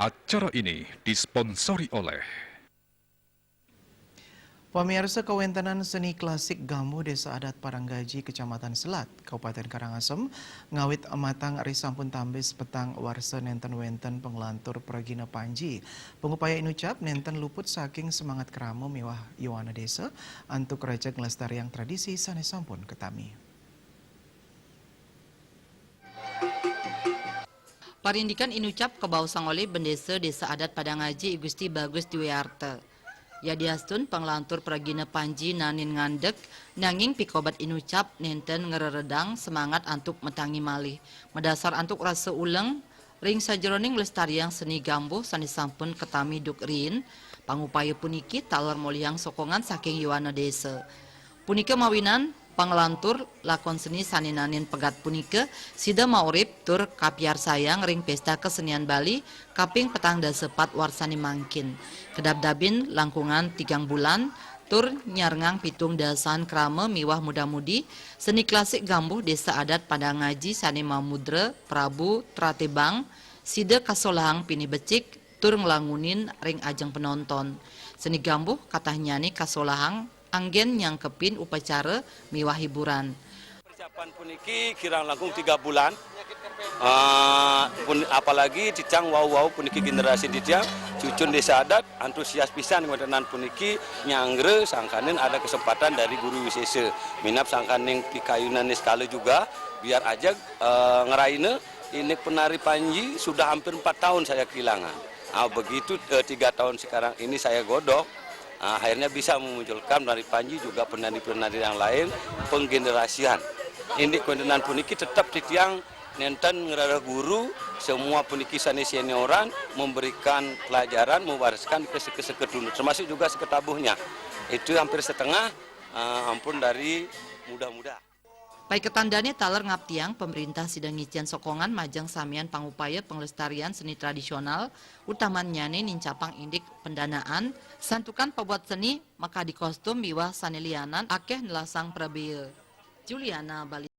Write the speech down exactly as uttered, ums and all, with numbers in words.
Acara ini disponsori oleh Pamiarsa, kawéntenan seni klasik Gambuh Désa Adat Padanggaji, Kecamatan Selat, Kabupatén Karangasem, ngawit matang ri sampun tambis petang warsa nénten wénten panglantur pragina Panji. Pangupaya inucap nénten luput saking semangat krama miwah yowana désa antuk rajeg nglestariang tradisi sané sampun katami. Parindikan inucap kabaosang olih Bendésa Désa Adat Padanggaji, I Gusti Bagus Dwiarta. Yadiastun panglantur pragina Panji nanin ngandeg, nanging pikobet inucap nénten ngreredang semangat antuk matangi malih. Madasar antuk rasa uleng ring sajeroning nglestariang seni Gambuh sané sampun katami duk riin, pangupaya puniki taler molihang sokongan saking yowana désa. Punika mawinan panglantur lakon seni sané nanin pegat punika sida maurip tur kapiarsayang ring Pésta Kesenian Bali kaping petang dasa pat warsané mangkin. Kedabdabin langkungan tigang bulan tur nyarengang pitung dasaan krama miwah muda-mudi seni klasik Gambuh Désa Adat Padanggaji sané mamudra Prabu Tratibang, sida kasolahang pinih becik tur nglangunin ring ajeng penonton. Seni Gambuh katahnyané kasolahang anggén nyangkepin upacara miwah hiburan. Persiapan puniki kirang langkung tiga bulan. Eh, pun, apalagi titiang wau-wau puniki generasi titiang, cucun Désa Adat, antusias pisan ngawéntenan puniki, nyanggra sangkaning ada kesempatan dari guru wisésa. Minab sangkaning pikayunan niskala juga, biar ajeg, eh, ngeraina. Indik penari Panji sudah hampir empat tahun saya kehilangan. Ah, begitu, eh, tiga tahun sekarang ini saya godok, ah, akhirnya bisa memunculkan penari Panji juga penari-penari yang lain, penggenerasian. Indik kawéntenan puniki tetap titiang nénten ngrereh guru, semua puniki sané senioran memberikan pelajaran, mewariskan ke seke-seke dulu, termasuk juga seke tabuhnya. Itu hampir setengah, eh, ampun dari muda-muda. Paiketan dané taler ngaptiang pamréntah sida ngicén sokongan majeng samian pangupaya panglestarian seni tradisional, utamannyané nincapang indik pendanaan, santukan pabuat seni makadi kostum miwah sané lianan akéh nelasang prabéa. Juliana, Bali.